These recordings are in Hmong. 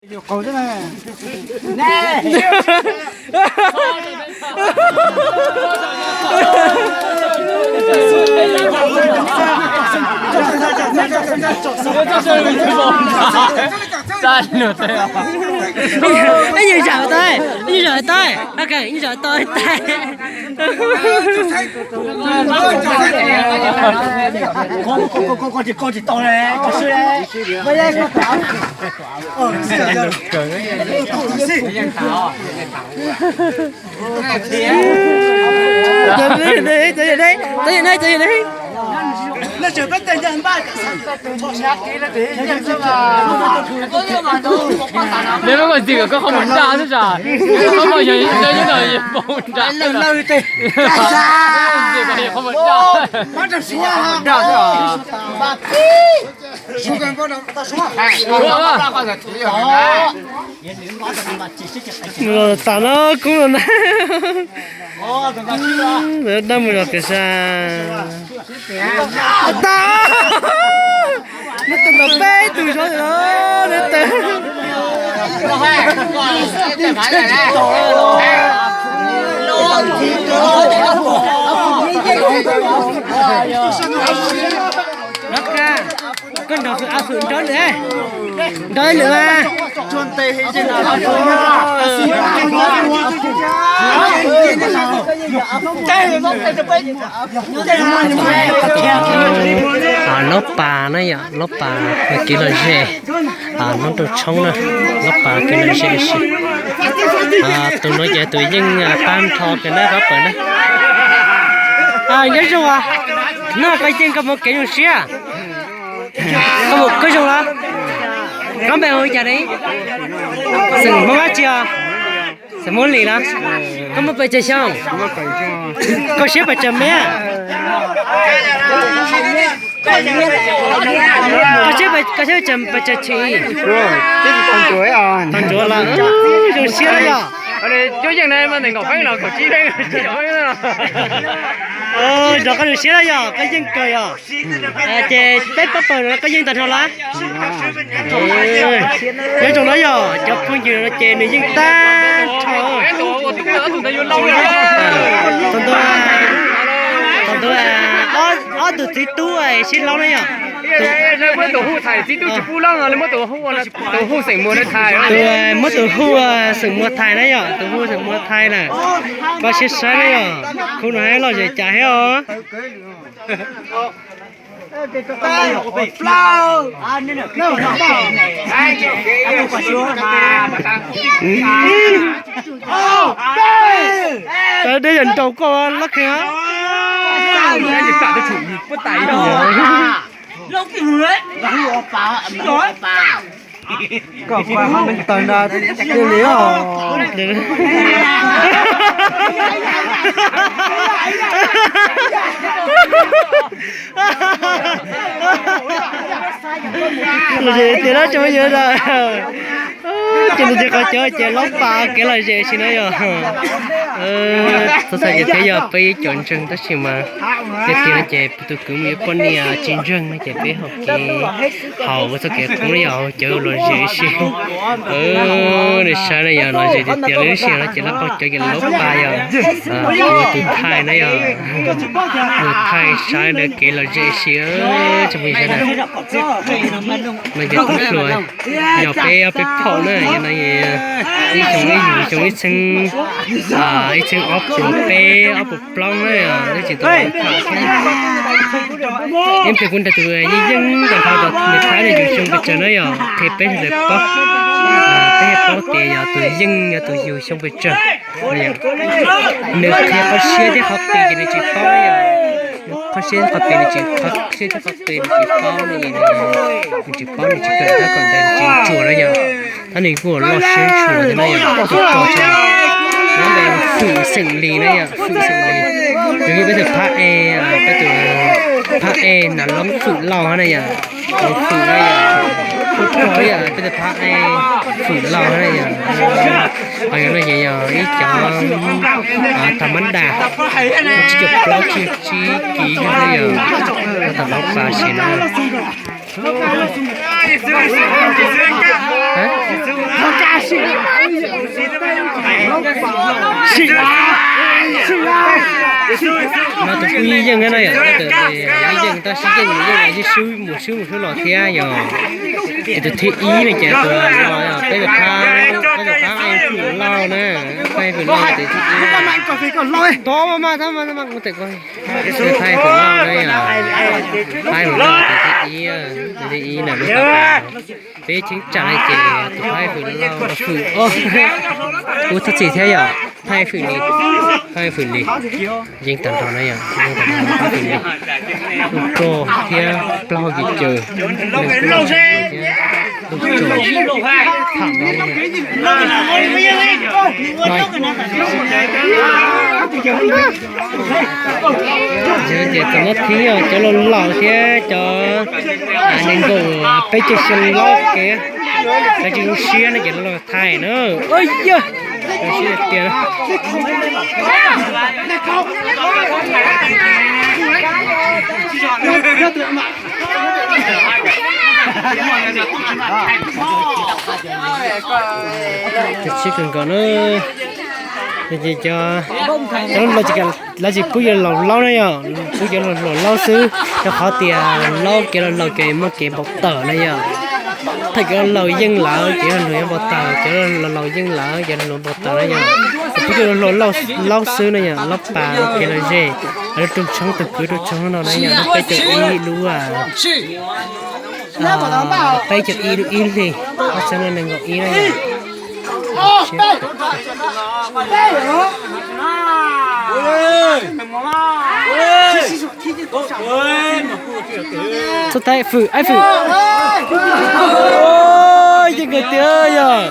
Ej, yus zam tau, yus zam tau, ok, yus zam tau tas. Neb muab koj txiv kom koj qhov mus nrad xwb tsam, koj qhov muaj yog nyob nyob no yog pom nrad. Txiv kom yog qhov mus nrad. Los tas no kub los na. Dab mus los pem sab. Tag. Neb tawm tau peb tug zov no, neb tawm. Koj nrog hwm a hwm nrog lwm, nrog lwm mas. Laub Pas na yom, Laub Pas kev lom zem, hnub rau tshoob na, Laub Pas kev lom zem si. Tus no ces tus yeej pab nrho kiag na, pab pawg na. Nyob zoo, no koj yeej koj muaj kev zoo siab. Koj mus koj zoo los? Koj npe hu cas ne? Xeem Hmoob dab tsi os? Xeem Hmoob Lis los? Koj muaj pes tsawg xyoo? Koj siab pes tsawg mev? Koj siab pes tsawg tshim? Tau ntsuav los zoo siab yom. Cuab yeej na, mas nees nkaum feeb los kaum tsib feeb, tsis kaum feeb. Nrog koj zoo siab yom, koj yeej kawg yom. Ces peb pab pawg no koj yeej tag nrho los? Nyob zoo no yog cov phooj ywg no ces nws yeej tag nrho. Thaum ntawd, thaum ntawd ob tug txiv tub sib laub na yom. Muab tus hu thais txiv tub tsis pub laub no, muab tus hu, tus hu xeem muag thais, tus hu xeem muag thais na yom, tus hu xeem muag thais na. Koj siab saib na yom, khub no lom zem cas thiab os. Deb yam nraus koj lab kheej. Koj pa hab me tawg nra tiag li os. Lom zem tiag na tsoom phooj ywg na. Ces nws tsis qhov cov ces Laub Pas kev lom zem si na yom. Txhua txhua ces thiab yog peb ib co ntseeg tab sis mas tiag tiag no ces tus kwv mus yuav poj niam tsis ntseeg no ces peb hau kev, hau ua txoj kev qoob na yom, hau cawv lom zem si. Nws saib na yom, lom zem tiag tiag li, lub sij hawm no ces lawv qaug cawv ces Laub Pas yom, ua tus thaij na yom, ua thaij saib lawv kev lom zem si tsoom phooj ywg na. No ces tub hluas yog peb ob peb phaum na, yog no ib xyoo ib yug xyoo ib txhiab, ib txhiab ob puas peb ob puas plaub na, twb tsis tau tham thiab. Ib pliag kuv nrog tus yeej yeej tag nrho, tus nws thaij nws yug xyoo pes tsawg na yom, qhia peb sawv daws paub, peb thiaj paub tias yog tus yeej yog tus yug xyoo pes tsawg. Nws qhia qhov siab thiab qhov pes ces nws tsis paub yom. Nws qhov siab qhov pes nws tsis, qhov siab thiab qhov pes nws tsis paub ne, nws tsis paub, nws tsis kawm tab tom ntawd nws tsis ntsuas na yom. Tab nws kuj loj siab ntshua thiab na yom, tus ko tso, nyob ntawm Fwm Xeem Lis na yom, Fwm Xeem Lis. Nws yog peb tus phab e, peb tus phab e Nas Loob Fwm Lauj na yom. Fwm na yom, peb tus phab e Fwm Lauj na yom. Ho yog no ces yog ib cov tag mab das, tsib caug plaub tsib caug tsib kiv na yom. Tau Laub Pas si na. No tus kuj yeej yeej na yom, tus yeej yeej tab sis yeej mus yeej los yeej swb mus swb mus swb los thiab yom. Ces tus thib ib no ces tus no yog peb tus phab, peb tus phab Fwm Lauj na, phab Fwm Lauj tus thib ib. Tod mas mas tod mas mas kuv tawm ko. Phab Fwm Lauj na yom, phab Fwm Lauj tus thib ib, tus thib ib na. Peb cheeb tsam no ces tus phab Fwm Lauj, Fwm, kuv thov txim thiab yom, phab Fwm Lis, phab Fwm Lis. Yeej tag nrho na yom, yeej tag nrho phab Fwm Lis. Lub rog thiab plaub hau kis caws, lub tso tham no. Ces txom nyem thiab yog cov laus laus thiab cov nees nkaum peb caug xyoo laub kev, lawv tsis zoo siab no ces lawv los thaij na. Yog zoo siab tiag. Sib kawg nkaus na. Ces cov, cov laus, lawv tsis pub cov laus laub na yom, pub cov laus laus laub xwb, rau qhov tias laub kev laus laus ces muaj kev npau taws na yom. Thaum cov laus laus yeej lawm ces cov laus laus yeej npau taws, cov laus laus yeej lawm cov laus laus npau taws na yom. Ces pub cov laus laus laub xwb na yom, laub pas kev lom zem, lub rooj tshoob tus kwv rooj tshoob no na yom, lub peb caug ib lub peb caug ib lub ib hlis, ob txhiab nees nkaum ib na yom. Txog tais Fwm, aib Fwm. Yeej kawg tiag yog,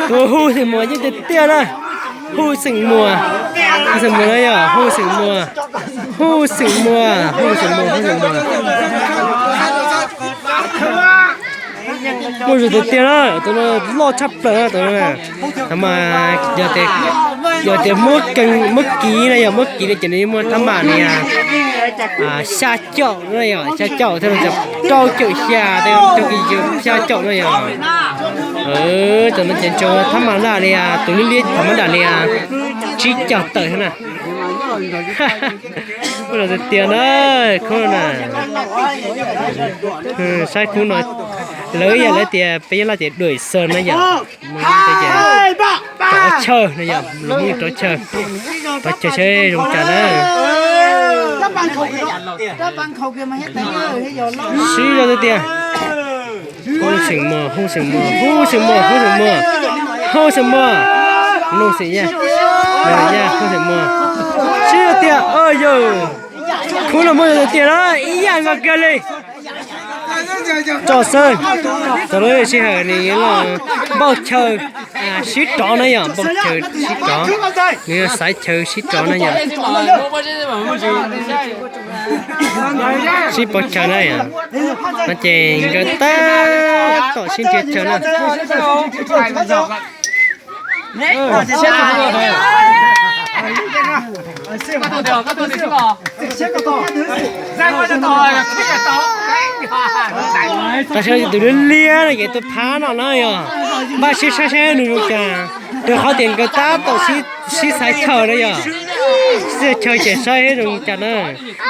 tus Hu xeem Muas yeej tiag tiag na. Hu xeem Muas, Hu xeem Muas na yom, Hu xeem Muas, Hu xeem Muas, Hu xeem Muas, Hu xeem Muas. Muaj zog tiag tiag na, tus no loj tshaj plaws na tus no. Thaum mas yog tias muab kiv na yog muab kiv no ces nws yeej muaj thab mam li xya caum na yom, xya caum thiab los rau caum xya, rau caum xya caum na yom. Cov no ces ntsoo thab mam laj li tus liab liab thaum mab dam li tsib caug tawm thiab na. Ua los tiag tiag na, khub na. Saib khub no, lawv yam lawv tias peb Nyab Laj ces đuổi sớm na yom. Rov chaw no yom, lawv muab rov chaw, rov chaw saib zoo cas na. Sib zog tiag tiag. Hu xeem Muas, Hu xeem Muas, Hu xeem Muas, Hu xeem Muas, Hu xeem Muas, Nuj xeem Yaj, Nuj xeem Yaj, Hu xeem Muas. Sib zog tiag, yog khub no muaj zog tiag na, ib yam nkaus kiag li. Tso xwb, txog lub sij hawm nws yuav los npauj chaw sib rov na yom, npauj chaw sib rov, nws yuav xaiv chaw sib rov na yom. Sib pov chaw na yom, no ces nkawd tab tom sib nrhiav chaw na. Tam sim no tus liab liab no ces tus phab no na yog, npaj sib saib saib nws zoo cas, rau qhov tias nkawd tab tom sib xaiv chaw na yom, sib xaiv chaw ces saib zoo cas na.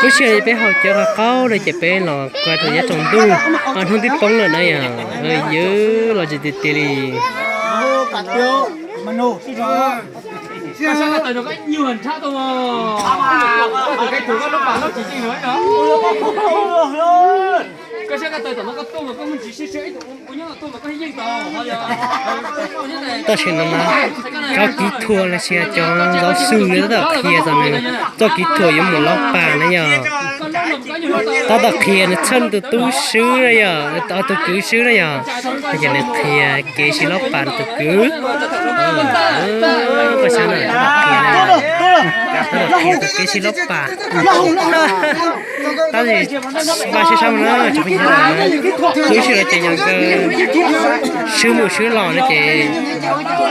Lub sij hawm peb haus cawv qaub qaub no ces peb los ko rau yav tsaus ntuj, hnub twb poob lawm na yom, ywb los tsis tiag tiag li. Tam sim no na, cov kỹ thuật los sis cov giáo sư tab tom qhia txog nws, txoj kỹ thuật yuav mus laub pas na yom. Tab tom qhia nws txhawj tus tub swb na yom, tus kwv swb na yom. Ces nws qhia kev sib laub pas rau tus kwv. Paj sab na, tab tom qhia na, tab tom qhia tus kev sib laub pas. Tab sis npaj sib sab na, tsis pheej nyob lawm na. Lub sij hawm no ces yog nkawd swb mus swb los no ces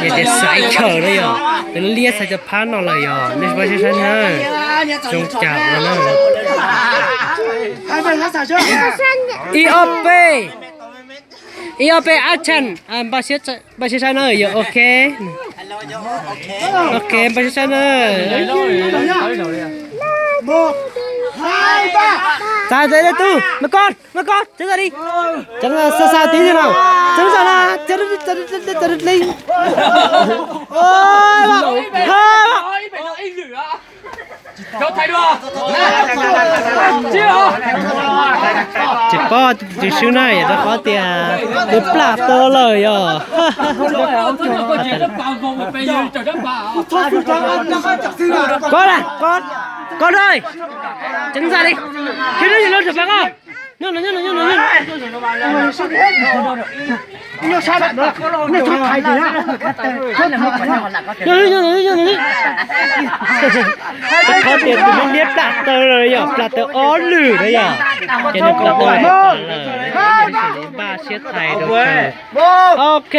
yog tias xaiv chaw na yog, tus liab xaiv cov phab no lawm yog nej npaj sib sab na, zoo cas ua na. Ib ob peb. Ib ob peb action. Npaj siab saib na yog ok. Ok, npaj siab saib na. Txav txav tub, me koj, me koj, txav txav li. Txav xa xa tib li no. Txav xa na, txav li. Tsis paub tus swb na, yog rau qhov tias nws plam tau lawm yog. Koj, koj, koj na, tseev ntxa li. Koj na, nyob no, nyob no, nyob no, nyob no. Qhov tias tus me liab plam tau lawm yog plam tau ob lwm na yog, ces nws plam tau lawm, npaj siab thaiv rau. Ok.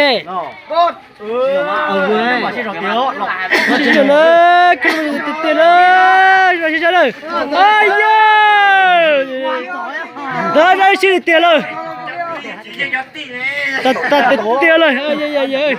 Tiag tiag na, ntag, tiag tiag lawm. Tiag lawm.